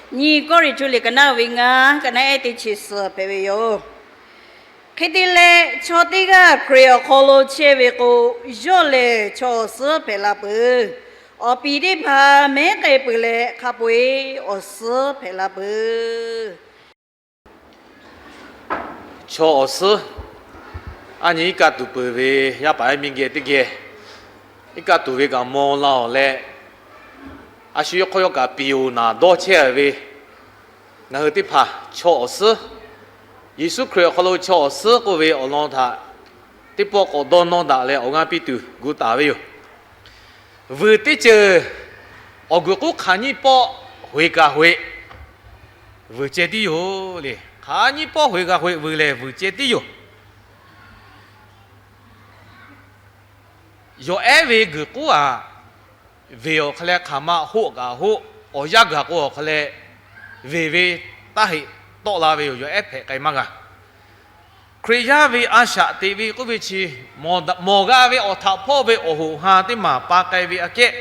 Nyiˇ Kawˇrenˍhtuˆ liꞈ ka naˆ ve ngaˇ, ka naˆ ehˉ teˇ chi suhˍ hpehꞈ ve yoˬ. Hk'e te leh, chaw teˇ g'aˇ Hkriꞈ awˬ hk'aw lo chehˇ ve k'o, yawˇ lehˬ chaw awˬ suhˉ hpehꞈ la peuˬ. Awˬ piˍ teˇ hpaˍ mehˉ k'ai peuˬ leh, hk'a peu-eˬ awˬ suhˉ hpehꞈ la peuˬ. Chaw awˬ suhˉ, a nyi iˉ kaˆ tuˬ peuˬ ve yaˇ paˍ yaˇ miˇ geh teˇ geh, iˉ kaˆ tuˬ ve kaꞈ maw la-oˬ leh, a shu yawˇ hk'aw yawˇ kaꞈ piˍ-oˬ naˍ dawˇ chehˇ ve, ngaˬ hui teˇ hpaˍ chaw awˬ suhˉ, Yeˍsuˆ Hkriꞈ awˬ hk'aw lo chaw awˬ suhˉ k'oˆ ve awˬ lawn htaꞈ teˇ pawˆ k'awꞈ dawˇ nawˇ daꞈ leh awˬ g'aˇ piˇ tuˬ gu taˍ ve yoˬ. Vuiˬ teˇ ceuˬ awˬ guiˬ k'oˆ hk'aˬ nyiˇ pawˆ hoeꞈ kaꞈ hoeꞈ vuiˬ ceh tiˉ yoˬ le. Hk'aˬ nyiˇ pawˆ hoeꞈ kaꞈ hoeꞈ vuiˬ lehˬ vuiˬ ceh tiˉ yoˬ. Yawˬ ehˉ ve guiˬ k'oˆ aꞈ, veˬ awˬ hk'a leh hk'aˬ ma hoˆ kaꞈ hoˆ, awˬ yanˇ gaˬ k'o awˬ hk'a leh veˬ ve taˇ heꞈ tawˆ la ve yoˬ. Yawˬ ehˉ hpehꞈ k'ai maˇ g'a. Hkriꞈ yaˇ ve a shaꞈ teꞈ ve k'oˆ ve chi, mawˬ g'a ve awˬ htaꞈ hpawˇ ve awˬ hoꞈ ha teˇ maˬ pa k'ai ve aꞈ kehˉ,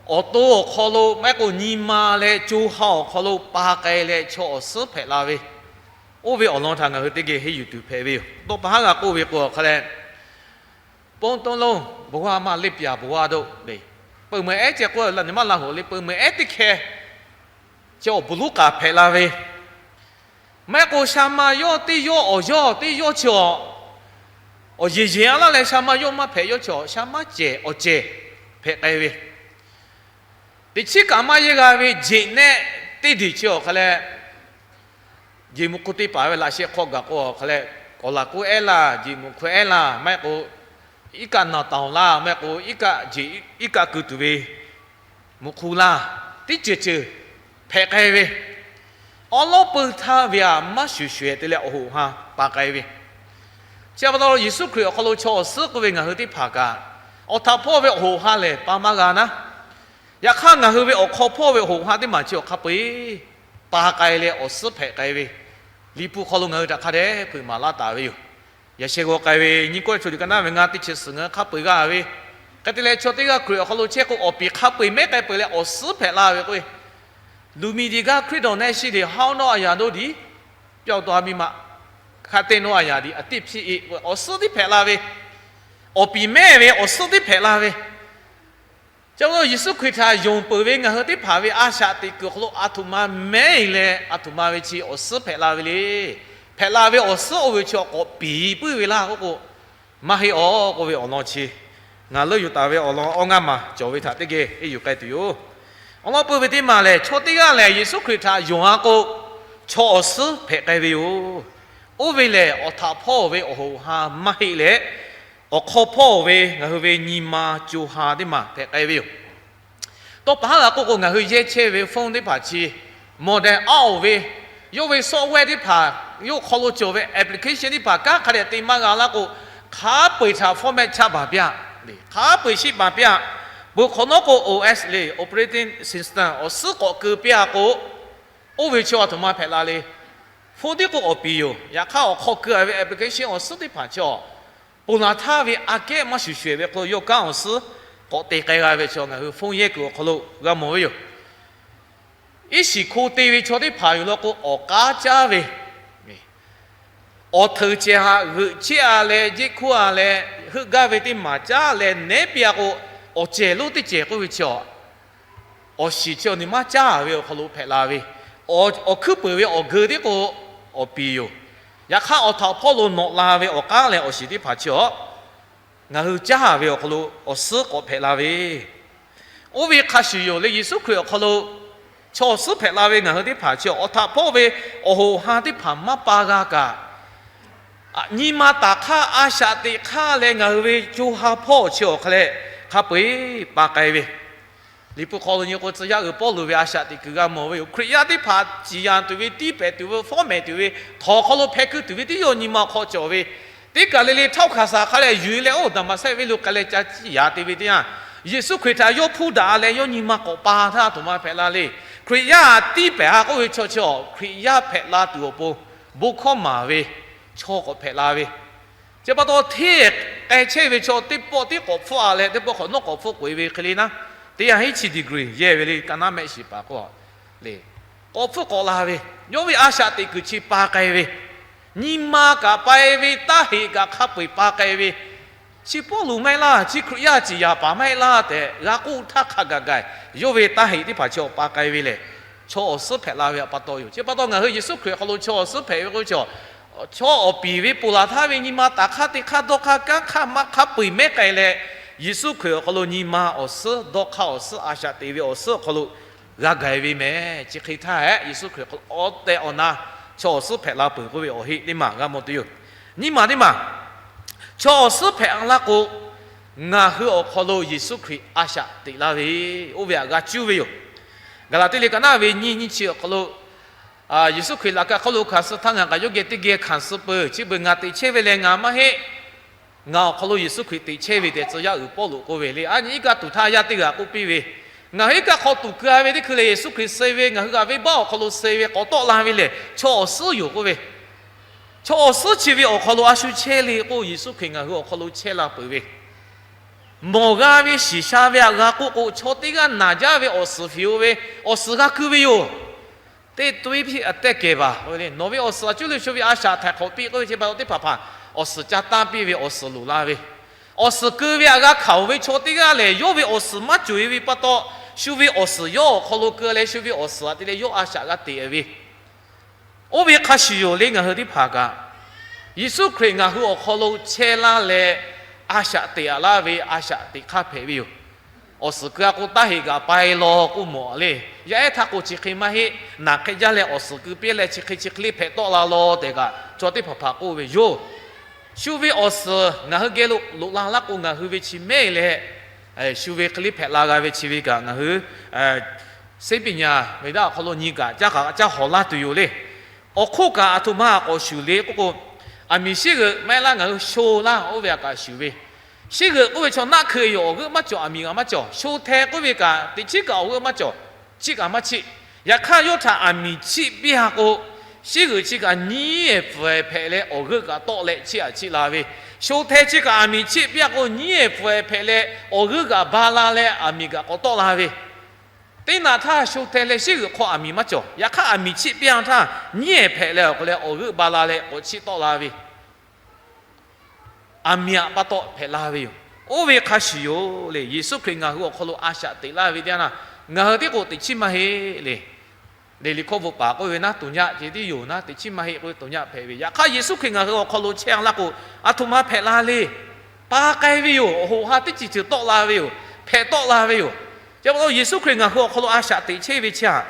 awˬ to awˬ hk'aw lo maˇ heˆ k'o nyi ma leh co ha awˬ hk'aw lo pa k'ai leh chaw awˬ suhˉ hpehꞈ la ve, oˇ ve awˬ lawn htaꞈ ngaˬ hui teˇ geh henˇ yuˬ tuˬ hpehꞈ ve yoˬ. Dawˇ pa haˉ g'a k'oˆ ve k'o awˬ hk'a leh, ပုန်းသုံးလုံး ဘဝမှ လစ်ပျောက်ဘဝသို့ le, peu meuˬ ehˉ ceh k'oˆ laˇ neˬ maˇ laˇ hoꞈ le, peu meuˬ ehˉ teˇ hkeh chi awˬ bon lonˉ k'aꞈ hpehꞈ la ve, maˇ heˆ k'o sha ma yawˇ teˇ yawˇ awˬ yawˇ teˇ yawˇ chi awˬ, awˬ yeˬ yeˬ a laˇ leh sha ma yawˇ maˇ hpehꞈ, yawˇ chi awˬ sha maˇ cehˬ awˬ cehˬ hpehꞈ k'ai ve, teꞈ chiˉ kaꞈ maˇ yehˇ g'a ve jeꞈ nehˆ teˇ deˬ chi awˬ hk'a leh, jeˬ mvuhˇ hk'u teˇ hpaˍ ve laꞈ sheh hk'aw gaˬ k'o awˬ hk'a leh, k'awˍ laˬ k'oˆ ehˉ laˇ, jeˬ mvuhˇ hk'u ehˉ laˇ, maˇ heˆ k'o iˉ kaˆ naˬ taˍ laˇ, maˇ heˆ k'o iˉ kaˆ jeˬ iˉ kaˆ keu tuˬ ve mvuhˇ hk'u laˇ, teˇ ceuˬ ceuˬ hpehꞈ k'ai ve, awˉ lawˉ peu htaˇ ve aꞈ maˇ shuˍ shuˍ te leh awˬ hoꞈ ha pa k'ai ve, chi pa taw Yeˍsuˆ Hkriꞈ awˬ hk'aw lo chaw awˬ suhˉ k'oˆ ve ngaˬ hui teˇ hpaˍ kaꞈ, awˬ htaꞈ hpawˇ ve awˬ hoꞈ ha lehˬ pa maˇ g'a naˉ. Yaꞈ hk'aˇ ngaˬ hui ve awˬ hk'aw hpawˇ ve awˬ hoꞈ ha teˇ maˬ chi awˬ hk'a peu-eˬ pa k'ai leh awˬ suhˉ hpehꞈ k'ai ve, Liꞈ hpu hk'aw lo ngaˬ hui htaꞈ hk'a dehꞈ hpeuꞈ maˍ laˇ taˍ ve yoˬ. Yaꞈ sheh g'aw k'ai ve nyiˇ kawˇ chaw liꞈ ka naˆ ve ngaˇ teˇ chi suhˍ ngaˬ hui hk'a peu-eˬ g'a ve, hk'e te leh chaw teˇ g'aˇ Hkriꞈ awˬ hk'aw lo chehˇ k'o awˬ piˍ hk'a peu-eˬ mehˉ k'ai peuˬ leh awˬ suhˉ hpehꞈ la ve k'o, လူမည်သည်ကား ခရစ်တော်၌ရှိသည် ဟောင်းသောအရာတို့သည် ပျောက်သွားပြီးမှ ခပ်သိမ်းသောအရာသည် အသစ်ဖြစ်၏. Awˬ suhˉ tiˉ hpehꞈ la ve, awˬ piˍ mehˉ ve awˬ suhˉ tiˉ hpehꞈ la ve, chi pa taw Yeˍsuˆ Hkriꞈ htaꞈ yonˍ peuˬ ve ngaˬ hui teˇ hpaˍ ve a shaꞈ teꞈ kuiˬ awˬ hk'aw lo a htoꞈ ma mehˉ e leh a htoꞈ ma ve chi awˬ suhˉ hpehꞈ la ve le. Hpehꞈ la ve awˬ suhˉ oˇ ve chi awˬ k'awꞈ piˍ puiˉ ve laˇ k'oˆ k'o, maˇ heˆ awˬ k'oˆ ve awˬ lawn chi ngaˬ leuˆ yuˬ taˍ ve awˬ lawn awˇ ngaˇ maˬ cawˬ ve htaꞈ teˇ geh henˇ yuˬ k'ai tuˬ yoˬ. Awˬ lawn peuˬ ve teˇ maˬ lehˬ, chaw teˇ g'aˇ lehˬ Yeˍsuˆ Hkriꞈ htaꞈ yonˍ a k'o, chaw awˬ suhˉ hpehꞈ k'ai ve yoˬ. Oˇ ve lehˬ, awˬ htaꞈ hpawˇ ve awˬ hoꞈ ha maˇ heˆ leh, awˬ hk'aw hpawˇ ve ngaˬ hui ve nyi ma co ha teˇ maˬ hpehꞈ k'ai ve yoˬ. Tawˇ pa haˉ g'a k'oˆ k'o, ngaˬ hui yehˇ chehˇ ve phone teˇ hpaˍ chi modern a oˬ ve, yawˇ ve software teˇ hpaˍ yawˇ hk'aw lo cawˬ ve application teˇ hpaˍ kanˉ hk'a dehꞈ te maˇ g'a laˇ k'o, hk'a peu-eˬ htaꞈ format caˇ baˬ piˇ-a, hk'a peu-eˬ shiˆ baˬ piˇ-a. Bon hk'awꞈ nawˉ k'o OS le, operating system awˬ suhˉ k'awꞈ keu piˇ-a k'o, oˇ ve chi a htoꞈ ma hpehꞈ la le. Phone tiˉ k'o awˬ piˍ yoˬ. Yaꞈ hk'aˇ awˬ hk'aw keu-a ve application awˬ suhˉ teˇ hpaˍ chi awˬ ponˬ laˬ htaˇ ve aꞈ kehˉ maˇ shuˍ shuˍ-eˬ ve hk'aw lo yawˇ kanˉ awˬ suhˉ k'awꞈ te k'ai g'a ve chi ngaˬ hui phone yehˇ kuiˬ awˬ hk'aw lo g'a mawˬ ve yoˬ. Iˉ shiˍ hko te ve chaw teˇ hpaˍ yoˬ law k'o, awˬ k'aˉ caˉ ve, awˬ hteuꞈ cehˬ haꞈ g'euꞈ cheˆ-a leh, jeˇ hkoˇ-a leh, heuˆ gaˇ ve teˇ maˬ caˉ leh neˉ piˇ-a k'o, awˬ cehˬ lonˉ teˇ cehˬ k'oˆ ve chi awˬ shiˍ chi awˬ nyi maˇ caˉ ve awˬ hk'aw lo hpehꞈ la ve, awˬ hkuiˉ peuˬ ve awˬ geu tiˉ k'o awˬ piˍ yoˬ. Yaꞈ hk'aˇ awˬ htaꞈ hpawˇ lo nawꞈ la ve awˬ k'aˉ leh awˬ shiˍ teˇ hpaˍ chi awˬ ngaˬ hui caˉ ve awˬ hk'aw lo awˬ suhˉ k'awꞈ hpehꞈ la ve, oˇ ve hk'a shuˍ yoˬ le. Yeˍsuˆ Hkriꞈ awˬ hk'aw lo chaw awˬ suhˉ hpehꞈ la ve ngaˬ hui teˇ hpaˍ chi awˬ htaꞈ hpawˇ ve awˬ hoꞈ ha teˇ hpaˍ maˇ pa g'a kaꞈ, nyi ma taˍ hk'aˇ, a shaꞈ teꞈ hk'aˇ leh ngaˬ hui ve co ha hpawˇ chi awˬ hk'a leh hk'a peu-eˬ pa k'ai ve, Liꞈ hpu hk'aw lo nyi k'o, tcuh yaˇ uiˍ Pawˇluꞈ ve a shaꞈ teꞈ kuiˬ g'a mawˬ ve yoˬ. Hkriꞈ yaˇ teˇ hpaˍ ciˍ yanˍ tuˬ ve, tiˇ pehˍ tuˬ ve, fawˉ mehˍ tuˬ ve, htawnˍ hk'aw lo hpeh keu tuˬ ve tiˉ yawˇ nyi ma hk'aw cawˬ ve, teˇ kaˬ le le htawˇ hkanˍ saˍ hk'a leh yuˬ leh oˇ Daˍmaˍsehˆ venˇ lo k'ai leh ca ciˇ yanˍ te ve teˇ yanˇ, Yeˍsuˆ Hkriꞈ htaꞈ yawˇ hpuˇ daꞈ leh yawˇ nyi ma k'awꞈ pa htaˇ a htoꞈ ma hpehꞈ la le. Hkriꞈ yaˇ tiˇ pehˍ ha k'oˆ ve chaw chi awˬ Hkriꞈ yaˇ hpehꞈ la tuˬ awˬ pon bon hkawˇ maˍ ve chaw k'awꞈ hpehꞈ la ve, chi pa taw hteˇ k'ai chehˇ ve chaw teˇ pawˆ tiˉ k'awꞈ hpfuhˆ-a leh teˇ pawˆ hk'awꞈ nawˉ k'awꞈ hpfuhˆ k'oꞈ-e ve hk'e le naˉ, teˇ ha hiˉ chi degree yehˇ ve le, ka naˉ mehˆ shiˍ paˍ k'o le, k'awꞈ hpfuhˆ k'awꞈ la ve, yawˇ ve a shaꞈ teꞈ kuiˬ chi pa k'ai ve, nyi ma kaꞈ pai ve, taˇ heꞈ kaꞈ hk'a peu-eˬ pa k'ai ve, chi Pawˇluꞈ maˇ heˆ laˇ, chi Hkriꞈ yaˇ ciˍ yaˍ paˍ maˇ heˆ laˇ tehꞈ g'a k'oˆ htaˇ hk'a gaˬ gaˬ, yawˇ ve taˇ heꞈ teˇ hpaˍ chi awˬ pa k'ai ve lehˬ, chaw awˬ suhˉ hpehꞈ la ve pa taw yoˬ. Chi pa taw ngaˬ hui Yeˍsuˆ Hkriꞈ awˬ hk'aw lo chaw awˬ suhˉ hpehꞈ ve k'o, chaw awˬ piˍ ve ponˬ laˬ htaˇ ve nyi ma taˍ hk'aˇ teˇ hk'aˇ dawˇ hk'aˇ kanˉ hk'aˇ maˇ hk'a peu-eˬ mehˉ k'ai leh, Yeˍsuˆ Hkriꞈ awˬ hk'aw lo nyi ma awˬ suhˉ dawˇ hk'aˇ awˬ suhˉ a shaꞈ teꞈ ve awˬ suhˉ awˬ hk'aw lo g'a gaˬ ve meh. Chi hk'e htaˇ hehꞈ, Yeˍsuˆ Hkriꞈ awˬ tehˬ awˬ na chaw awˬ suhˉ hpehꞈ la peuˬ k'oˆ ve awˬ heˆ teˇ maˬ g'a mawˬ tuˬ yoˬ. Nyiˇ maˬ teˇ maˬ, chaw awˬ suhˉ hpehꞈ laˇ k'o, ngaˬ hui awˬ hk'aw lo Yeˍsuˆ Hkriꞈ a shaꞈ teꞈ laˇ ve, oˇ ve htaꞈ g'a cuˇ ve yoˬ. Gaˍlaˍtiˆ liꞈ ka naˉ ve nyiˇ nyiˇ chi awˬ hk'aw lo, Yeˍsuˆ Hkriꞈ laꞈ ka hk'oˆ lo hkanˍ suh htaˇ ngaˬ kaꞈ yawˇ geh teˇ geh hkanˍ suh peuˬ. Chi beuꞈ ngaˬ teꞈ chehˇ ve leh ngaˬ maˇ heˆ, ngaˬ awˬ hk'aw lo Yeˍsuˆ Hkriꞈ teꞈ chehˇ ve tehꞈ tcuh yaˇ uiˍ Pawˇluꞈ k'oˆ ve le. A nyi iˉ kaˆ tuˬ htaˇ yaˇ teˇ g'aˇ k'oˆ piˇ ve, ngaˬ hui iˉ kaˆ hk'aw tuˬ keu-a ve teˇ hkui lehˬ, Yeˍsuˆ Hkriꞈ suh ve, ngaˬ hui g'aꞈ venˇbaˆ awˬ hk'aw lo suh ve k'awꞈ tawˆ la ve lehˬ, chaw awˬ suhˉ yoˬ k'oˆ ve. Chaw awˬ suhˉ chi ve awˬ hk'aw lo a shu chehˇ le k'o, Yeˍsuˆ Hkriꞈ ngaˬ hui awˬ hk'aw lo chehˇ la peuˬ ve, mawˬ g'a ve shiˍ sha ve htaꞈ g'a k'oˆ k'o, chaw teˇ g'aˇ naˬ jaˇ ve awˬ suhˍ fiˍ-o ve, awˬ suhˍ g'a keu ve yoˬ. Teˇ tuiˉ piˇ a tehˇ kehˬ baˬ. Nawˬ ve awˬ suhˍ a cuˇ le shu ve a shaꞈ htaiˍ hk'awꞈ piˇ k'oˆ ve chi pa taw teˇ hpaˍ hpaˍ awˬ suhˍ ca tanˇ piˇ ve, awˬ suhˍ loˍ la ve, awˬ suhˍ keu ve htaꞈ g'a hkanˍ-oˬ ve chaw teˇ g'aˇ lehˬ, yawˇ ve awˬ suhˍ maˇ cawˬ-e ve pa taw, shu ve awˬ suhˍ yawˇ awˬ hk'aw lo keu leh, shu ve awˬ suhˍ htaꞈ te leh yawˇ a shaꞈ g'a teꞈ ve, oˇ ve hk'a shuˍ yoˬ le. Ngaˬ hui teˇ hpaˍ kaꞈ Yeˍsuˆ Hkriꞈ ngaˬ hui awˬ hk'aw lo chehˇ laˇ leh, a shaꞈ teꞈ-a laˇ ve, a shaꞈ teꞈ hk'aˇ hpehꞈ ve yoˬ. Awˬ suhˍ keu-a k'o, taˇ heꞈ kaꞈ pai law k'oˆ mawˬ le. Yaˇ ehˉ htaˇ k'o chi hk'e maˇ heˆ. Naˬ hk'e jaˇ leh awˬ suhˍ keu piˇ leh chi hk'e chi hk'e le hpehꞈ tawˆ la law tehꞈ kaꞈ, chaw teˇ hpaˍ hpaˍ k'oˆ ve yoˬ. Shu ve awˬ suhˍ ngaˬ hui geh lo loꞈ la laˇ k'o, ngaˬ hui ve chi mehˉ leh, shu ve hk'e le hpehꞈ la g'a ve chi ve kaꞈ ngaˬ hui Seˉpiˍnyaˍ ve daˇ awˬ hk'aw lo nyi kaꞈ caˇ hawˍ laˇ tuˬ yoˬ le. Awˬ hk'oˆ kaꞈ aˬ htoꞈ ma k'awꞈ shuˍ le k'oˆ k'o, aˬ miˍ shiˉ g'euꞈ maˇ heˆ laˇ, ngaˬ hui sho laˇ oˇ ve htaꞈ kaꞈ shuˍ ve. Shiˉ g'euꞈ k'oˆ ve chaw naˆ hkui yoˬ, awˬ g'euˆ maˇ cawˬ, aˬ miˍ kaꞈ maˇ cawˬ. Sho hteh k'oˆ ve kaꞈ teꞈ chiˉ kaꞈ awˬ g'euˆ maˇ cawˬ, chiˆ kaꞈ maˇ chiˆ. Yaꞈ hk'aˇ yawˇ htaꞈ aˬ miˍ chiˆ piˇ-a k'o, shiˉ g'euꞈ chi kaꞈ nyiˉ-ehˍ pfuhˍ-ehˍ hpehꞈ leh awˬ g'euˆ kaꞈ tawˆ leh chiˆ-a chiˆ la ve, sho hteh chi kaꞈ aˬ miˍ chiˆ piˇ-a k'o nyiˉ-ehˍ pfuhˍ-ehˍ hpehꞈ leh awˬ g'euˆ kaꞈ ba la leh aˬ miˍ kaꞈ k'awꞈ tawˆ la ve, teˇ naꞈ htaˇ sho hteh leh shiˉ g'euꞈ hk'aw aˬ miˍ maˇ cawˬ. Yaꞈ hk'aˇ aˬ miˍ chiˆ piˇ-a htaˇ nyiˉ-ehˍ hpehꞈ leh awˬ hk'aw leh awˬ g'euˆ ba la leh k'awꞈ chiˆ tawˆ la ve, aˬ miˍ-aꞈ pa taw hpehꞈ la ve yoˬ. Oˇ ve hk'a shuˍ yoˬ le. Yeˍsuˆ Hkriꞈ ngaˬ hui awˬ hk'aw lo a shaꞈ teꞈ laˇ ve teˇ yanˇ, ngaˬ hui teˇ k'o teꞈ chiˉ maˇ heˆ le. Liꞈ hkawˇ bvuhꞈ paˍ k'oˆ ve naˉ, tuˍ nyaˆ ceh tiˉ yoˬ naˉ, teꞈ chiˉ maˇ heˆ k'oˆ ve tuˍ nyaˆ hpehꞈ ve. Yaꞈ hk'aˇ Yeˍsuˆ Hkriꞈ ngaˬ hui awˬ hk'aw lo chehˇ laˇ k'o, aˬ htoꞈ ma hpehꞈ la le. Pa k'ai ve yoˬ. Awˬ hoꞈ ha teˇ ceuˬ ceuˬ tawˆ la ve yoˬ. Hpehꞈ tawˆ la ve yoˬ. Chi pa taw Yeˍsuˆ Hkriꞈ ngaˬ hui awˬ hk'aw lo a shaꞈ teꞈ chehˇ ve chi htaꞈ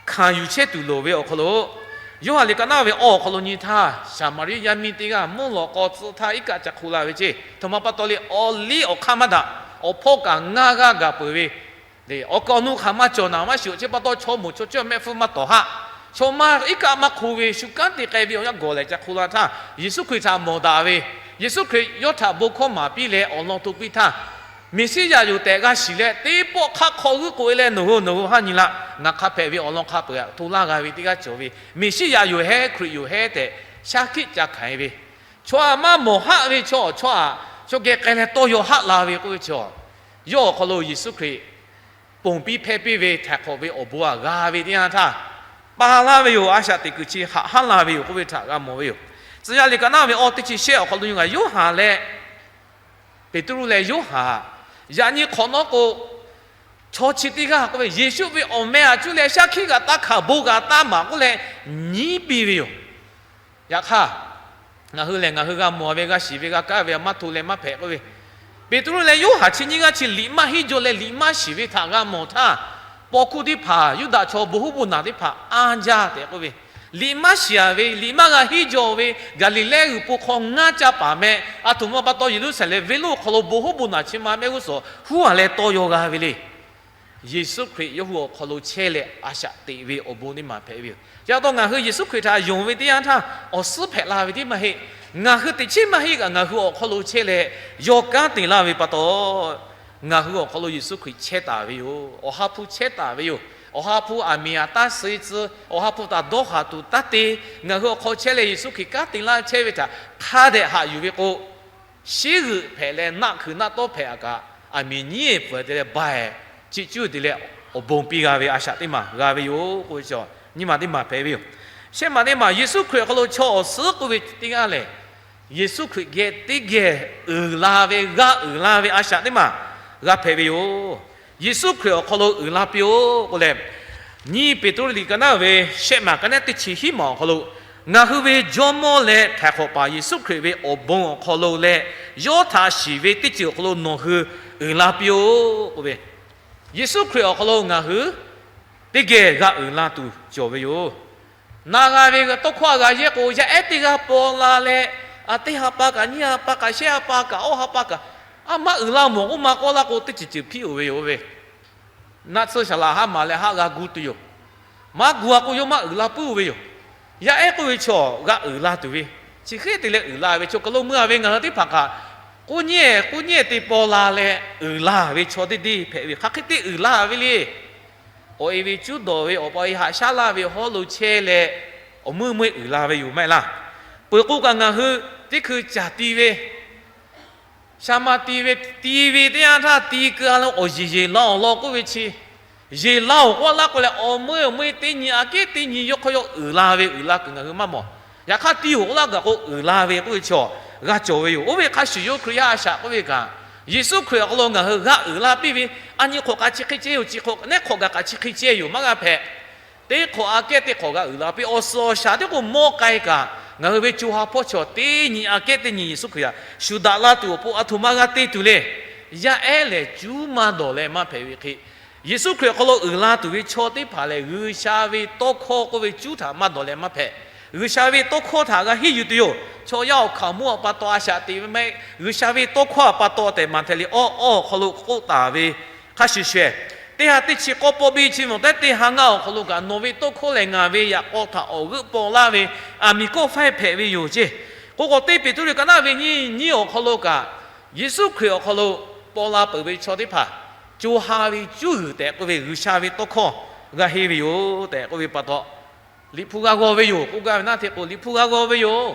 hkanˍ yuˬ chehˇ tuˬ loˍ ve awˬ hk'aw lo, Yoˇhanˬ liꞈ ka naˉ ve awˬ hk'aw lo nyi htaˇ, Saˍmaˍriˆ yaˇ miˇ teˇ g'aˇ mvuhˇ lawꞈ k'aw tcuh htaˇ iˉ kaˆ ca hk'u la ve ceˇ. Htoꞈ ma pa taw le, awˬ liˇ awˬ hk'aˇ maˇ daꞈ, awˬ hpawˇ kaꞈ ngaˇ g'aˇ gaˬ peuˬ ve, awˬ kaˍ awˬ nu hk'aˬ maˇ cawˬ, naˍ maˇ shiˍ-oˬ. Chi pa taw chaw moˍ chaw cawˇ mehˆ hpfuhˇ maˇ tawˍ haˆ. Chaw maˇ iˉ kaˆ maˇ hk'u ve shu kanˉ te k'ai ve awˬ yanˇ gawˬ lehˬ ca hk'u la htaˇ, Yeˍsuˆ Hkriꞈ htaꞈ mawˬ daꞈ ve, Yeˍsuˆ Hkriꞈ yawˇ htaꞈ bon hkawˇ maˍ piˇ leh awˬ lawn to piˇ htaˇ, Meˍsiˉyaꞈ yoˬ tehꞈ g'a shiˍ leh teˇ pawˆ hk'aˆ hk'aw g'uiˇ k'oꞈ-e leh, Nawˬ hui nawˬ hui haˉ nyi laˇ. Ngaˬ hk'a hpehꞈ ve awˬ lawn hk'a peu-eˬ htaꞈ hto laˇ g'a ve teˇ g'aˇ cawˬ ve, Meˍsiˉyaꞈ yoˬ hehˉ, Hkriꞈ yoˬ hehˉ tehꞈ shaˉ hkiˆ ca hkanˍ-e ve, chaw htaꞈ maˇ mawˬ haˆ ve chaw, chaw htaꞈ chaw geh k'ai leh tawˇ yaw haˆ la ve k'oˆ ve chaw, yawˇ awˬ hk'aw lo Yeˍsuˆ Hkriꞈ ponˬ piˇ hpehˇ piˇ ve htaiˍ hk'awꞈ ve awˬ bon htaꞈ g'a ve teˇ yanˇ htaˇ, pa laˇ ve yoˬ. A shaꞈ teꞈ kuiˬ chi haꞈ haˉ la ve yoˬ k'oˆ ve htaꞈ g'a mawˬ ve yoˬ. Tcuh yaˇ liꞈ ka naˉ ve awˬ teˇ chi shehˆ awˬ hk'aw lo nyi gaˬ, Yoˇhanˬ leh Peˍtruˆ leh Yoˇhanˬ, yaꞈ nyi hk'awꞈ nawˉ k'o, chaw chi teˇ g'aˇ k'oˆ ve, Yeˍsuˆ ve awˬ meh htaꞈ cuˇ leh shaˉ hkiˆ g'aꞈ taˇ hkanˍ, bon g'aꞈ taˇ maˍ k'oˆ leh nyiˉ piˇ ve yoˬ. Yaꞈ hk'aˇ, ngaˬ hui lehˬ ngaˬ hui g'a mawˬ ve, g'a shiˍ ve, g'a kaˉ ve, maˇ hto leh maˇ hpehꞈ k'oˆ ve, Peˍtruˆ leh Yoˇhanˬ chi nyiˇ g'aˇ chi liꞈ maˇ henˇ jaw leh liꞈ maˇ shiˍ ve htaꞈ g'a mawˬ htaˇ, paw hkuˇ teˇ hpaˍ Yuˇdaꞈ chaw bon huˉ bon naˬ teˇ hpaˍ anˇ jaˇ tehꞈ k'oˆ ve, liꞈ maˇ shiˍ-a ve, liꞈ maˇ g'a henˇ jaw ve Gaˍliˍlehˇ g'uiˬ po hk'aw ngaˇ caˇ paˍ meh, aˬ htoꞈ ma pa taw Yeˍruˆsaˍlehnˍ venˇ lonˉ awˬ hk'aw lo bon huˉ bon naˬ chi ma mehˆ g'uˇ suhˍ huˉ-a leh tawˇ yaw g'a ve le. Yeˍsuˆ Hkriꞈ yawˇ hui awˬ hk'aw lo chehˇ leh a shaꞈ teꞈ ve awˬ bon teˇ maˬ hpehꞈ ve yoˬ. Chi pa taw ngaˬ hui Yeˍsuˆ Hkriꞈ htaꞈ yonˍ ve teˇ yanˇ htaˇ awˬ suhˉ hpehꞈ la ve tiˉ maˇ heˆ. Ngaˬ hui teꞈ chiˉ maˇ heˆ kaꞈ ngaˬ hui awˬ hk'aw lo chehˇ leh yawˇ kanˉ te laˇ ve pa taw, ngaˬ hui awˬ hk'aw lo Yeˍsuˆ Hkriꞈ chehˇ taˍ ve yoˬ. Awˬ ha hpu chehˇ taˍ ve yoˬ. Awˬ ha hpu aˬ miˍ aꞈ taˇ suh tcuh, Awˬ ha hpu htaꞈ dawˇ haˍ tuˬ taˇ te, ngaˬ hui awˬ hk'aw chehˇ leh Yeˍsuˆ Hkriꞈ kanˉ te laˇ chehˇ ve htaꞈ hk'a dehꞈ haꞈ yuˬ ve k'o, shiˉ g'euꞈ hpehꞈ leh naˆ hkui naˆ tawˉ hpehꞈ-a kaꞈ, aˬ miˍ nyiˉ-ehˍ pfuhˍ-ehˍ te leh ba-ehˍ chi cuˇ te leh awˬ bon piˇ g'a ve a shaꞈ teˇ maˬ g'a ve yoˬ k'oˆ ve chaw nyiˇ maˬ teˇ maˬ hpehꞈ ve yoˬ. Shehˆ maˬ teˇ maˬ Yeˍsuˆ Hkriꞈ awˬ hk'aw lo chaw awˬ suhˉ k'oˆ ve teˇ g'aˇ lehˬ, Yeˍsuˆ Hkriꞈ geh teˇ geh uiˍ la ve, g'a uiˍ la ve a shaꞈ teˇ maˬ g'a hpehꞈ ve yoˬ. Yeˍsuˆ Hkriꞈ awˬ hk'aw lo uiˍ la piˇ-oˆ k'oˆ leh, nyiˇ Peˍtruˆ liꞈ ka naˉ ve shehˆ maˬ ka naˉ teˇ chi hiˉ maˬ awˬ hk'aw lo, ngaˬ hui ve Jawˇmawˇ leh htaiˍ hk'awꞈ paˍ Yeˍsuˆ Hkriꞈ ve awˬ bon awˬ hk'aw lo leh yawˇ htaꞈ shiˍ ve teˇ ceuˬ awˬ hk'aw lo nawˬ hui uiˍ la piˇ-oˆ k'oˆ ve, Yeˍsuˆ Hkriꞈ awˬ hk'aw lo ngaˬ hui teˇ geh g'a uiˍ la tuˬ cawˬ ve yoˬ. Na g'a ve tawˇ hkawˇ a g'a yehˇ k'o, yaˇ ehˉ teˇ g'aˇ paw la leh, a teˇ ha pa kaꞈ nyiˇ ha pa kaꞈ shehˆ ha pa kaꞈ awˇ ha pa kaꞈ, a maˇ uiˍ la mawˬ k'oˆ ma k'awˇ laˇ k'o, teˇ ceuˬ ceuˬ hpiˇ-oˬ ve yoˬ ve. Naˆ tsuhˇ shaˍ laꞈ haˉ maˍ leh haˆ g'a gu tuˬ yoˬ. Maˇ gu-a k'o, yawˇ maˇ uiˍ la puiˉ-oˬ ve yoˬ. Yaˇ ehˉ k'oˆ ve chaw g'a uiˍ la tuˬ ve, chi hk'e te leh uiˍ la ve chaw ka lo meuˇ-a ve ngaˬ hui teˇ hpaˍ kaꞈ, k'oˆ nyi-ehˍ k'oˆ nyi-ehˍ te paw la leh uiˍ la ve chaw teˇ deˇ hpehꞈ ve, hk'aˬ hk'e te uiˍ la ve le. Awˬ e ve cuˉ dawˬ ve, awˬ pa e haꞈ shaˉ laˇ ve hawˉ lo chehˇ leh, awˬ meuˇ meuˇ uiˍ la ve yoˬ maˇ heˆ laˇ. Peuˬ k'o kaꞈ ngaˬ hui teˇ hkui caˬ ti ve, sha ma ti ve, ti ve teˇ yanˇ htaˇ ti keu-a leh awˬ yeˬ yeˬ la-oˬ law k'oˆ ve chi, yeˬ la-oˬ k'oˆ laˇ k'o leh, awˬ meuˇ awˬ meuˇ teˇ nyi aꞈ kehˉ teˇ nyi yawˇ hk'aw yawˇ uiˍ la ve uiˍ la kuiˬ ngaˬ hui maˇ mawˬ. Yaꞈ hk'aˇ ti-oˬ k'oˆ laˇ gaˬ k'o uiˍ la ve k'oˆ ve chaw g'a cawˬ ve yoˬ. Oˇ ve hk'a shuˍ yawˇ Hkriꞈ yaˇ a shaꞈ k'oˆ ve kaꞈ, Yeˍsuˆ Hkriꞈ awˬ hk'aw lo ngaˬ hui g'a uiˍ la piˇ ve, a nyi hk'awꞈ kaꞈ chi hk'e ceh yoˬ, chi hk'awꞈ neˉ hk'awꞈ gaˬ kaꞈ chi hk'e ceh yoˬ maˇ g'a hpehꞈ. Teˇ hk'awꞈ aꞈ kehˉ teˇ hk'awꞈ g'a uiˍ la piˇ, awˬ suhˍ awˬ shaˍ teˇ k'o mawˇ k'ai kaꞈ, ngaˬ hui ve co ha hpawˇ chaw teˇ nyi aꞈ kehˉ teˇ nyi Yeˍsuˆ Hkriꞈ htaꞈ shuˍ daꞈ la tuˬ awˬ pon a htoꞈ ma g'a te tuˬ le. Yaˇ ehˉ lehˬ cuˉ maˇ dawˬ leh maˇ hpehꞈ ve hk'e, Yeˍsuˆ Hkriꞈ awˬ hk'aw lo uiˍ la tuˬ ve chaw teˇ hpaˍ lehˬ, G'uiˬsha ve tawˇ hkawˇ k'oˆ ve cuˉ htaꞈ maˇ dawˬ leh maˇ hpehꞈ. G'uiˬsha ve tawˇ hkawˇ htaꞈ g'a henˇ yuˬ tuˬ yoˬ. Chaw yaˇ awˬ hkaoˍmonˇ awˬ pa taw a shaꞈ teꞈ ve maˇ heˆ. G'uiˬsha ve tawˇ hkawˇ awˬ pa taw tehꞈ Maꞈhtehˍ liꞈ awˇ awˇ awˬ hk'aw lo k'oˆ taˍ ve hk'a shuˍ shuˍ, teˇ ha teˇ chi k'awˇ pawˆ biˇ chi mawˬ tehˉ teˇ ha ngaˇ awˬ hk'aw lo kaꞈ, nawˬ ve tawˇ hkawˇ lehˬ ngaˬ ve yaꞈ k'aw htaꞈ awˬ g'euˆ paw laˇ ve aˬ miˍ kawˆ faiˇ hpehꞈ ve yoˬ ceˇ. K'o k'o teˇ Peˍtruˆ liꞈ ka naˉ ve nyiˇ nyiˇ awˬ hk'aw lo kaꞈ, Yeˍsuˆ Hkriꞈ awˬ hk'aw lo paw la peuˬ ve chaw teˇ hpaˍ co ha ve cuˉ g'uiˬ tehꞈ k'oˆ ve G'uiˬsha ve tawˇ hkawˇ g'a henˇ ve yoˬ tehꞈ k'oˆ ve pa taw, Liꞈ hpu g'a g'aw ve yoˬ k'oˆ gaˇ ve naˆ hteˇ k'o, Liꞈ hpu g'a g'aw ve yoˬ.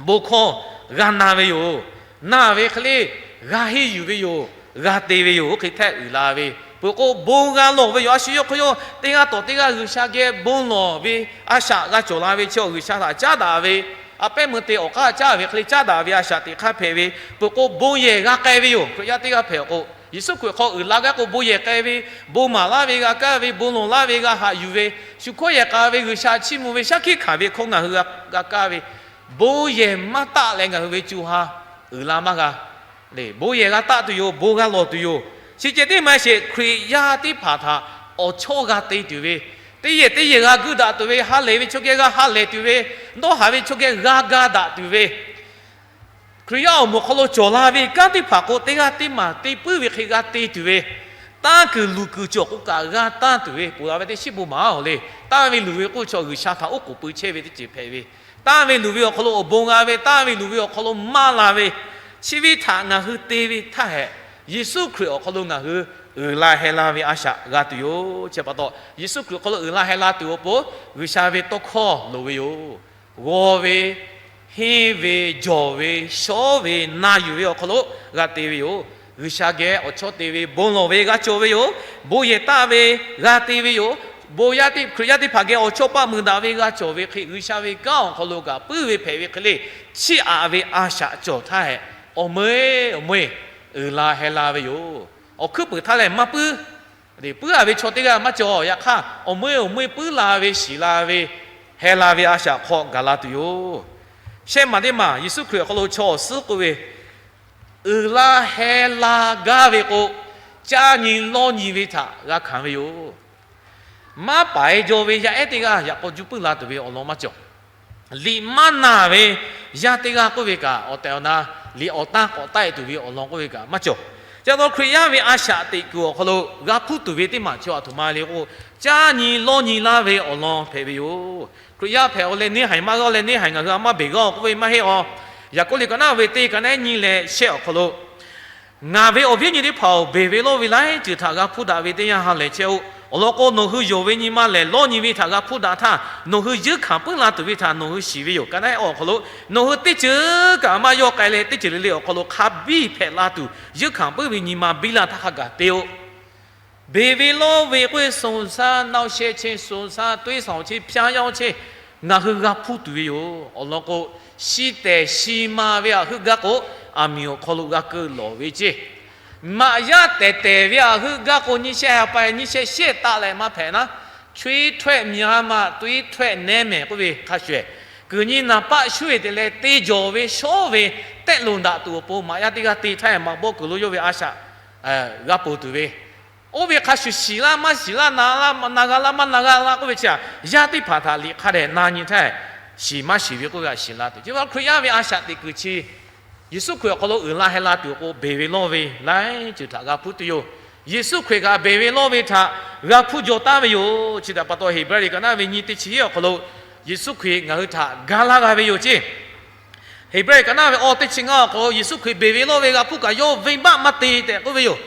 Bon hkawˇ g'a na ve yoˬ. Na ve hk'e le g'a henˇ yuˬ ve yoˬ. G'a te ve yoˬ. Oˇ hk'e htehˆ uiˍ la ve, peuˬ k'o bon g'a lawˬ ve yoˬ. A shu yawˇ hk'aw yawˇ teˇ g'aˇ tawˍ teˇ g'aˇ G'uiˬsha geh bon lawˬ ve a shaꞈ g'a cawˬ la ve chi, G'uiˬsha htaꞈ caˉ daꞈ ve, a pehˉ meuˇ te awˬ k'aˇ caˇ ve hk'e le caˉ daꞈ ve a shaꞈ teꞈ hk'aˇ hpehꞈ ve, peuˬ k'o bon yehˬ g'a k'ai ve yoˬ. Hkriꞈ yaˇ teˇ g'aˇ hpehꞈ k'o, Yeˍsuˆ Hkriꞈ hk'aw uiˍ la gaˇ k'o bon yehˬ k'ai ve, bon maˍ laˇ ve g'a kaˇ ve, bon lawˬ laˇ ve g'a haꞈ yuˬ ve, shu hkawˇ yehˬ k'a ve, G'uiˬsha chiˇ mvuh ve, shaˉ hkiˆ hkanˍ ve hkawˇ ngaˬ hui g'a kaˇ ve, bon yehˬ maˇ taˆ leh ngaˬ hui ve co ha uiˍ la maˇ g'a. Bon yehˬ g'a taˆ tuˬ yoˬ. Bon g'a lawˬ tuˬ yoˬ. Chi ceh tiˉ maˇ sheˍ, Hkriꞈ yaˇ teˇ hpaˍ htaꞈ awˬ chawˇ g'a te tuˬ ve, teˇ yehˬ teˇ yehˬ g'a guˇ daꞈ tuˬ ve, ha lehˬ ve chaw geh g'a ha lehˬ tuˬ ve, dawˇ haˍ ve chaw geh g'a ga daꞈ tuˬ ve, Hkriꞈ yaˇ awˬ moˍ hk'aw lo cawˬ la ve kanˉ teˇ hpaˍ k'o, teˇ g'aˇ teˇ maˬ te puiˉ ve hk'e g'a te tuˬ ve, tanˇ kuiˬ luˬ kuiˬ cawˬ k'o kaꞈ g'a tanˇ tuˬ ve, ponˬ laˬ ve teˇ shiˉ bon maˍ-oˬ le. Tanˇ ve luˬ ve k'oˆ chaw G'uiˬsha htaꞈ oˉ k'oˍ pui chehˇ ve teˇ ceuˬ hpehꞈ ve, tanˇ ve luˬ ve awˬ hk'aw lo awˬ bon g'a ve, tanˇ ve luˬ ve awˬ hk'aw lo maˇ la ve, chi ve htaꞈ ngaˬ hui te ve htaˇ hehꞈ, Yeˍsuˆ Hkriꞈ awˬ hk'aw lo ngaˬ hui uiˍ la heh la ve a shaꞈ g'a tuˬ yoˬ. Chi pa taw, Yeˍsuˆ Hkriꞈ awˬ hk'aw lo uiˍ la heh la tuˬ awˬ pon G'uiˬsha ve tawˇ hkawˇ loˍ ve yoˬ. G'aw ve, henˇ ve, jawˬ ve, shawˉ ve, na yuˬ ve awˬ hk'aw lo g'a te ve yoˬ. G'uiˬsha geh awˬ chawˇ te ve, bon lawˬ ve g'a cawˬ ve yoˬ. Bon yehˬ taˆ ve g'a te ve yoˬ. Bon yaˇ teˇ, Hkriꞈ yaˇ teˇ hpaˍ geh awˬ chawˇ paˆ mui daꞈ ve g'a cawˬ ve hk'e, G'uiˬsha ve kanˉ awˬ hk'aw lo kaꞈ puiˉ ve hpehꞈ ve hk'e le, chiˇ aꞈ ve a shaꞈ cawˬ htaˇ hehꞈ, awˬ meuˇ awˬ meuˇ uiˍ la heh la ve yoˬ. Awˬ hkuiˉ puiˍ htaˇ lehˬ maˇ puiˉ. Puiˉ-a ve chaw teˇ g'aˇ maˇ cawˬ. Yaꞈ hk'aˇ, awˬ meuˇ awˬ meuˇ puiˉ la ve, shiˍ la ve, heh la ve a shaꞈ hk'aw gaˬ la tuˬ yoˬ. Shehˆ maˬ teˇ maˬ Yeˍsuˆ Hkriꞈ awˬ hk'aw lo chaw awˬ suhˉ k'oˆ ve, uiˍ la heh la gaˇ ve k'o, caˇ nyi lawˇ nyi ve htaꞈ g'a hkanˍ ve yoˬ. Maˇ paˍ-e jaw ve yaˇ ehˉ teˇ g'aˇ yaꞈ k'aw juˇ puiˉ la tuˬ ve awˬ lawn maˇ cawˬ. Liꞈ maˇ naˬ ve yaˇ teˇ g'aˇ k'oˆ ve kaꞈ, awˬ tehˬ awˬ na liꞈ awˬ tanˇ k'awꞈ taˆ-e tuˬ ve awˬ lawn k'oˆ ve kaꞈ maˇ cawˬ. Chi pa taw Hkriꞈ yaˇ ve a shaꞈ teꞈ kuiˬ awˬ hk'aw lo g'a hpuˇ tuˬ ve teˇ maˬ chi a htoꞈ ma le k'o, caˇ nyi lawˇ nyi laˇ ve awˬ lawn hpehꞈ ve yoˬ. Hkriꞈ yaˇ hpehꞈ-aw leh neˇ haiˬ maˇ g'aˇ leh neˇ haiˬ ngaˬ hui a maˇ beˬ g'aˇ-oˬ k'oˆ ve maˇ heˆ-a. Yaˍkoˆ liꞈ ka naˉ ve teˇ ka naˉ nyi leh shehˆ awˬ hk'aw lo, ngaˬ ve awˬ viˉ nyi teˇ hpaˍ-oˬ, beˬ ve lawˇ ve laiˉ ceuˬ htaꞈ g'a hpuˇ daꞈ ve teˇ yanˇ ha lehˬ chehˇ-oˆ. Awˬ lawn k'o, nawˬ hui yonˍ ve nyi ma lehˬ lawˇ nyi ve htaꞈ g'a hpuˇ daꞈ htaˇ, nawˬ hui yeunˇ hkanˍ puiˉ la tuˬ ve htaꞈ nawˬ hui shiˍ ve yoˬ. Ka naˉ awˬ hk'aw lo, nawˬ hui teˇ ceuˬ kaꞈ maˇ yawˇ k'ai leh teˇ ceuˬ le le awˬ hk'aw lo hk'a biˇ hpehꞈ la tuˬ, yeunˇ hkanˍ puiˉ ve nyi ma biˇ laˇ htaˇ hk'a gaˬ te-o. Beˬ ve lawˇ ve k'oˆ ve สุสาน naoˇ sheh chehˇ, สุสาน tuiˇ saoˍ chehˇ, พระเยซู chehˇ, ngaˬ hui g'a hpuˇ tuˬ ve yoˬ. Awˬ lawn k'o, shi tehˬ shi ma ve aꞈ heuˆ gaˇ k'o, aˬ miˍ awˬ hk'aw lo g'a keu lawˬ ve ceˇ. Maꞈ yaˇ tehˬ tehˬ ve aꞈ heuˆ gaˇ k'o, nyiˇ shehˆ ha pa, nyiˇ shehˆ shehˆ taˆ leh maˇ hpehꞈ naˉ, ช่วยถ้วย myanˇ ma, ถ้วยถ้วย nehˉ mehˍ k'oˆ ve hk'a shuˍ ehˍ, kuiˬ nyi naˍ paˆ shuˉ eˬ te leh te jawˬ ve shawˉ ve tehˆ loˍ daꞈ tuˬ awˬ pon maꞈ yaˇ teˇ g'aˇ te htaˇ, maꞈ bawˆ kuiˬ lo yawˇ ve a shaꞈ g'a ponˬ tuˬ ve, oˇ ve hk'a shuˍ shiˍ laˇ maˇ shiˍ laˇ, na laˇ na g'a laˇ maˇ na g'a laˇ k'oˆ ve chi aꞈ, yaˇ teˇ hpaˍ htaꞈ liꞈ hk'a dehꞈ na nyi htaˇ, shiˍ maˇ shiˍ ve k'oˆ ve aꞈ shiˍ la tuˬ. Chi pa Hkriꞈ yaˇ ve a shaꞈ teꞈ kuiˬ chi Yeˍsuˆ Hkriꞈ awˬ hk'aw lo uiˍ la heh la tuˬ awˬ k'o, beˬ ve lawˇ ve laiˉ ceuˬ htaꞈ g'a hpuˇ tuˬ yoˬ. Yeˍsuˆ Hkriꞈ kaꞈ beˬ ve lawˇ ve htaꞈ g'a hpuˇ jaw taˉ ve yoˬ. Chi htaꞈ pa taw, Heˍbrehˇ liꞈ ka naˉ ve nyi teˇ chi hiˉ awˬ hk'aw lo, Yeˍsuˆ Hkriꞈ ngaˬ hui htaꞈ ga laˇ g'a ve yoˬ ceˇ. Heˍbrehˇ ka naˉ ve awˇ teˇ chi ngaˇ awˬ hk'aw lo, Yeˍsuˆ Hkriꞈ beˬ ve lawˇ ve g'a hpuˇ kaꞈ yawˇ venˇbaˆ maˇ te tehꞈ k'oˆ ve yoˬ.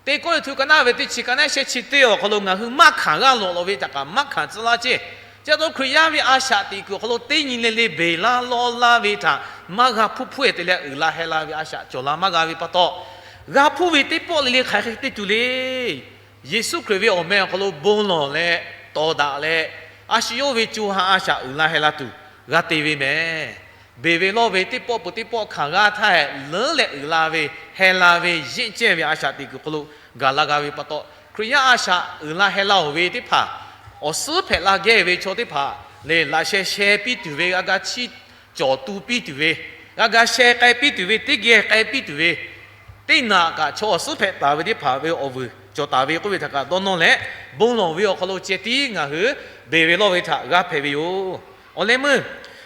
Teˇ kawˆ le htu ka naˉ ve teˇ chi ka naˉ shehˆ chi teˇ awˬ hk'aw lo ngaˬ hui maˇ hkanˍ g'aˇ lawꞈ lawꞈ ve htaꞈ kaꞈ maˇ hkanˍ tcuh laˇ ceˇ. Chi pa taw Hkriꞈ yaˇ ve a shaꞈ teꞈ kuiˬ awˬ hk'aw lo teˇ nyi le le beˬ laˇ lawˇ laˇ ve htaꞈ maˇ g'a hpuˇ hpuˇ e te leh uiˍ la heh la ve a shaꞈ cawˬ la maˇ g'a ve pa taw, g'a hpuˇ ve teˇ pawˆ le le hk'aˬ hk'e te tuˬ le. Yeˍsuˆ Hkriꞈ ve awˬ meh awˬ hk'aw lo bon lawˬ leh, tawˍ daꞈ leh, a shu yawˇ ve co ha a shaꞈ uiˍ la heh la tuˬ g'a te ve mehˍ. Beˬ ve lawˇ ve teˇ pawˆ peuˬ teˇ pawˆ hkanˍ g'aˇ htaˇ hehꞈ leuˉ leh uiˍ la ve, heh la ve, yeˆ cehˇ ve a shaꞈ teꞈ kuiˬ hk'aw lo gaˬ la g'a ve pa taw, Hkriꞈ yaˇ a shaꞈ uiˍ la heh la oˬ ve teˇ hpaˍ, awˬ suhˉ hpehꞈ la geh ve chaw teˇ hpaˍ lehˬ, laꞈ sheh sheh piˇ tuˬ ve, g'a ga chiˇ cawˬ tu piˇ tuˬ ve, g'a ga sheh k'ai piˇ tuˬ ve, teˇ geh k'ai piˇ tuˬ ve, teˇ naꞈ kaꞈ chaw awˬ suhˉ hpehꞈ taˍ ve teˇ hpaˍ ve awˬ vuiˬ cawˬ taˍ ve k'oˆ ve htaꞈ kaꞈ dawˇ nawˇ leh, bon lawˬ ve awˬ hk'aw lo ceh tiˉ ngaˬ hui beˬ ve lawˇ ve htaꞈ g'a hpehꞈ ve yoˬ. Awˬ leh meuˇ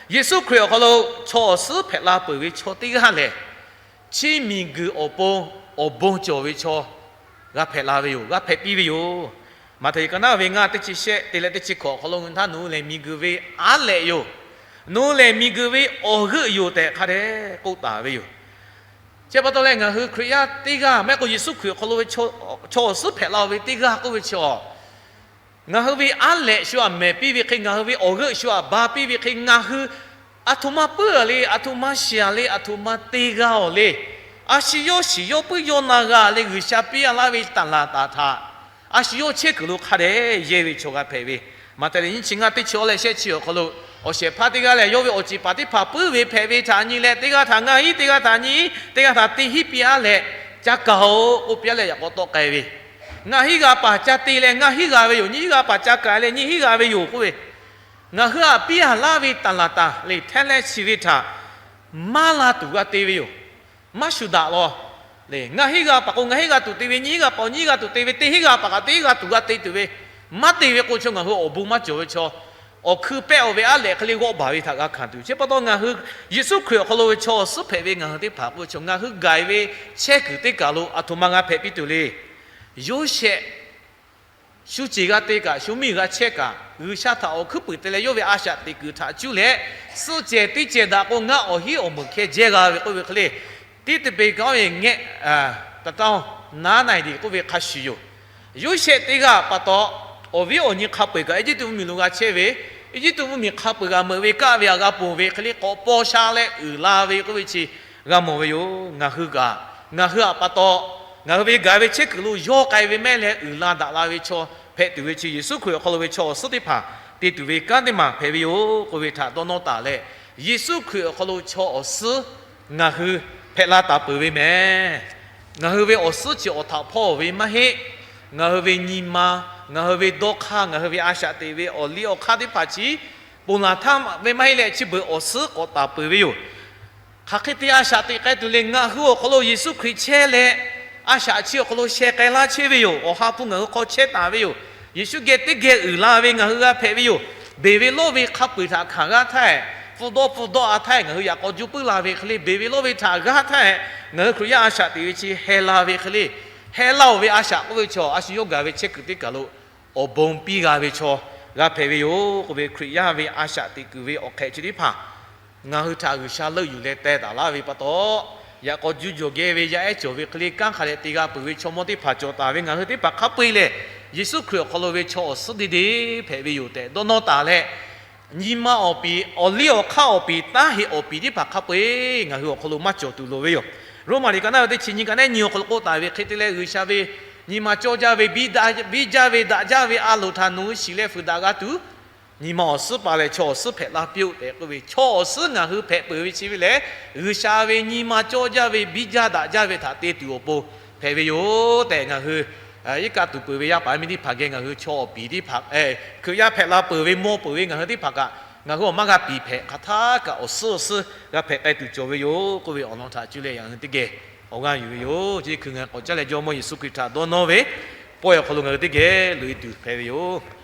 Yeˍsuˆ Hkriꞈ awˬ hk'aw lo chaw awˬ suhˉ hpehꞈ la peuˬ ve chaw teˇ g'aˇ lehˬ, chi miˬguiˬ awˬ pon awˬ bon cawˬ ve chaw g'a hpehꞈ la ve yoˬ, g'a hpehꞈ piˇ ve yoˬ. Maꞈhtehˍ ka naˉ ve ngaˇ teˇ chi shehˆ te leh teˇ chi hkawꞈ awˬ hk'aw lo ngaˬ hui htaˇ nawˬ hui lehˬ miˬguiˬ ve aˉ lehꞈ yoˬ, nawˬ hui lehˬ miˬguiˬ ve awˬ g'euˆ yoˬ tehꞈ hk'a dehꞈ k'oˆ taˍ ve yoˬ. Chi pa taw leh ngaˬ hui Hkriꞈ yaˇ teˇ g'aˇ maˇ heˆ k'o Yeˍsuˆ Hkriꞈ awˬ hk'aw lo ve chaw awˬ suhˉ hpehꞈ la ve teˇ g'aˇ k'oˆ ve chi a, ngaˬ hui ve aˉ lehꞈ shu aꞈ mehˍ piˇ ve hk'e, ngaˬ hui ve awˬ g'euˆ shu aꞈ ba piˇ ve hk'e, ngaˬ hui aˬ htoꞈ ma puiˉ a le, aˬ htoꞈ ma shiˍ a le, aˬ htoꞈ ma te g'a awˬ le, a shu yawˇ shiˍ yawˇ puiˉ yawˇ na g'a le, G'uiˬsha piˇ a laˇ ve tanˬ laˬ taˍ htaꞈ a shu yawˇ chehˇ kuiˬ lo hk'a dehꞈ yehˇ ve chaw g'a hpehꞈ ve. Maꞈhtehˍ liꞈ nyiˇ chi ngaˇ teˇ chi awˇ leh shehˆ chi awˬ hk'aw lo, awˬ shehˍ hpaˇ teˇ g'aˇ lehˬ, yawˇ ve awˬ ceˬ paˍ teˇ hpaˍ puiˉ ve hpehꞈ ve htaꞈ nyi leh, teˇ g'aˇ htaꞈ ngaˇ hinˉ, teˇ g'aˇ htaꞈ nyiˇ hinˉ, teˇ g'aˇ htaꞈ teˇ hinˉ piˇ a leh, ca kaˍ-oꞈ k'oˆ piˇ a leh yaꞈ k'aw tawˆ k'ai ve, ngaˇ hinˉ g'a paˍ ca te leh ngaˇ hinˉ g'a ve yoˬ, nyiˇ hinˉ g'a paˍ ca kaˍ leh nyiˇ hinˉ g'a ve yoˬ k'oˆ ve, ngaˬ hui aꞈ piˇ a laˇ ve tanˬ laˬ taˍ lehˬ, hteˇ leh chi ve htaꞈ maˇ la tuˬ g'a te ve yoˬ. Maˇ shuˍ daꞈ law. Ngaˇ hinˉ g'a paˍ k'o ngaˇ hinˉ g'a tuˬ te ve, nyiˇ hinˉ g'a paˍ k'o nyiˇ hinˉ g'a tuˬ te ve, teˇ hinˉ g'a paˍ kaꞈ teˇ hinˉ g'a tuˬ g'a te tuˬ ve, maˇ te ve k'o chaw ngaˬ hui awˬ bon maˇ cawˬ ve chaw, awˬ hkui pehˆ awˬ ve aˉ lehꞈ hk'e le g'awˆ baˬ ve htaꞈ g'a hkanˍ tuˬ. Chi pa taw ngaˬ hui Yeˍsuˆ Hkriꞈ awˬ hk'aw lo ve chaw awˬ suhˉ hpehꞈ ve ngaˬ hui teˇ hpaˍ k'oˆ ve chaw, ngaˬ hui gaˬ ve chehˇ kuiˬ teˇ kaˬ lo aˬ htoꞈ ma g'a hpehꞈ piˇ tuˬ le. Yoˇsehꞈ shu ceˬ g'a te kaꞈ, shu miˬ g'a chehˇ kaꞈ, G'uiˬsha htaꞈ awˬ hkuiˉ puiˍ te leh yawˇ ve a shaꞈ teꞈ kuiˬ htaꞈ cuˇ leh, suhˆ cehˬ teˇ cehˬ daꞈ k'o ngaˇ awˬ hinˉ awˬ meunˍ hkeh jehˇ g'a ve k'oˆ ve hk'e le, tiˉ te peˬ kaˉ ve ngehˆ taˍ taˇ-oˬ, naˉ na-e deꞈ k'oˆ ve hk'a shuˍ yoˬ. Yoˇsehꞈ teˇ g'aˇ pa taw, awˬ viˉ awˬ nyi hk'a peu-eˬ kaꞈ Eˇjiˇtuꞈ mvuhˇmiˬ lo g'a chehˇ ve, Eˇjiˇtuꞈ mvuhˇmiˬ hk'a peu-eˬ g'a meuꞈ ve kaˆ ve aꞈ g'a ponˬ ve hk'e le, k'awꞈ paw sha leh uiˍ la ve k'oˆ ve chi g'a mawˬ ve yoˬ. Ngaˬ hui kaꞈ, ngaˬ hui aꞈ pa taw, ngaˬ hui ve gaˬ ve chehˇ kuiˬ lo yawˇ k'ai ve mehˆ leh uiˍ la daꞈ la ve chaw hpehꞈ tuˬ ve chi Yeˍsuˆ Hkriꞈ awˬ hk'aw lo ve chaw awˬ suhˉ teˇ hpaˍ te tuˬ ve kanˉ teˇ maˬ hpehꞈ ve yoˬ k'oˆ ve htaꞈ dawˇ nawˇ taˍ leh, Yeˍsuˆ Hkriꞈ awˬ hk'aw lo chaw awˬ suhˉ ngaˬ hui hpehꞈ la taˍ peuˬ ve mehˍ. Ngaˬ hui ve awˬ suhˉ chi awˬ htaꞈ hpawˇ ve maˇ heˆ. Ngaˬ hui ve nyi ma, ngaˬ hui ve dawˇ hk'aˇ, ngaˬ hui ve a shaꞈ teꞈ ve awˬ liˇ awˬ hk'aˇ teˇ hpaˍ chi ponˬ laˬ htaˇ ve maˇ heˆ leh, chi beuꞈ awˬ suhˉ k'awꞈ taˍ peuˬ ve yoˬ. Hk'aˬ hk'e te a shaꞈ teꞈ k'ai tuˬ le. Ngaˬ hui awˬ hk'aw lo Yeˍsuˆ Hkriꞈ chehˇ leh, a shaꞈ chi awˬ hk'aw lo sheh k'ai laˇ chehˇ ve yoˬ. Awˬ ha hpu ngaˬ hui hk'aw chehˇ taˍ ve yoˬ. Yeˍsuˆ geh teˇ geh uiˍ la ve ngaˬ hui g'a hpehꞈ ve yoˬ. Beˬ ve lawˇ ve hk'a peu-eˬ htaꞈ hkanˍ g'aˇ htaˇ, hpu dawˇ hpu dawˇ a htaˇ ngaˬ hui yaꞈ k'aw juˇ puiˉ la ve hk'e le, beˬ ve lawˇ ve htaꞈ g'aˇ htaˇ, ngaˬ hui Hkriꞈ yaˇ a shaꞈ teꞈ ve chi heh la ve hk'e le, heh la-oˬ ve a shaꞈ k'oˆ ve chaw a shu yawˇ gaˬ ve chehˇ kuiˬ teˇ kaˬ lo awˬ bon piˇ g'a ve chaw g'a hpehꞈ ve yoˬ k'oˆ ve, Hkriꞈ yaˇ ve a shaꞈ teꞈ kuiˬ ve awˬ hk'ehꞈ chi teˇ hpaˍ ngaˬ hui htaꞈ G'uiˬsha leuˆ yuˬ leh teh taˍ laˇ ve pa taw, yaꞈ k'aw juˇ jawˬ geh ve yaˇ ehˉ cawˬ ve hk'e le kanˉ hk'a dehꞈ te g'a peuˬ ve chaw mawˇ teˇ hpaˍ cawˬ taˍ ve ngaˬ hui teˇ hpaˍ hk'a peu-eˬ lehˬ, Yeˍsuˆ Hkriꞈ awˬ hk'aw lo ve chaw awˬ suhˉ deˇ deˇ hpehꞈ ve yoˬ tehꞈ dawˇ nawˇ taˍ leh, nyi ma awˬ piˍ, awˬ liˇ awˬ hk'aˇ awˬ piˍ, taˇ heꞈ awˬ piˍ teˇ hpaˍ hk'a peu-eˬ ngaˬ hui awˬ hk'aw lo maˇ cawˬ tuˬ loˍ ve yoˬ. Roˉmaꞈ liꞈ ka naˉ ve teˇ chi nyi ka naˉ nyi awˬ hk'aw lo k'oˆ taˍ ve hk'e te leh, G'uiˬsha ve Nyi ma cawˇ jaˇ ve, biˇ jaˇ ve, daꞈ jaˇ ve a loˍ htaꞈ nawˬ hui shiˍ leh fuiˍ daꞈ g'a tuˬ, nyi ma awˬ suhˉ pa leh chaw awˬ suhˉ hpehꞈ la piˇ-oˆ tehꞈ k'oˆ ve, chaw awˬ suhˉ ngaˬ hui hpehꞈ peuˬ ve chi ve lehˬ, G'uiˬsha ve nyi ma cawˇ jaˇ ve, biˇ jaˇ daꞈ jaˇ ve htaꞈ te tuˬ awˬ pon hpehꞈ ve yoˬ tehꞈ ngaˬ hui iˉ kaˆ tuˬ peuˬ ve yaˇ paˍ yaˇ miˇ teˇ hpaˍ geh ngaˬ hui chaw awˬ piˍ teˇ hpaˍ, Hkriꞈ yaˇ hpehꞈ la peuˬ ve mawˇ peuˬ ve ngaˬ hui teˇ hpaˍ kaꞈ, ngaˬ hui awˬ maˇ g'a piˍ hpehꞈ hk'aˬ htaˇ kaꞈ awˬ suhˉ awˬ suhˉ g'a hpehꞈ k'ai tuˬ cawˬ ve yoˬ k'oˆ ve awˬ lawn htaꞈ cuˇ leh ngaˬ hui teˇ geh awˬ g'aˇ yuˬ ve yoˬ. Chi hkui ngaˬ k'awꞈ caˇ leh Jawˇmawˇ Yeˍsuˆ Hkriꞈ htaꞈ dawˇ nawˇ ve pawehˇ awˬ hk'aw lo ngaˬ hui teˇ geh loꞈ-e tuˬ hpehꞈ ve yoˬ.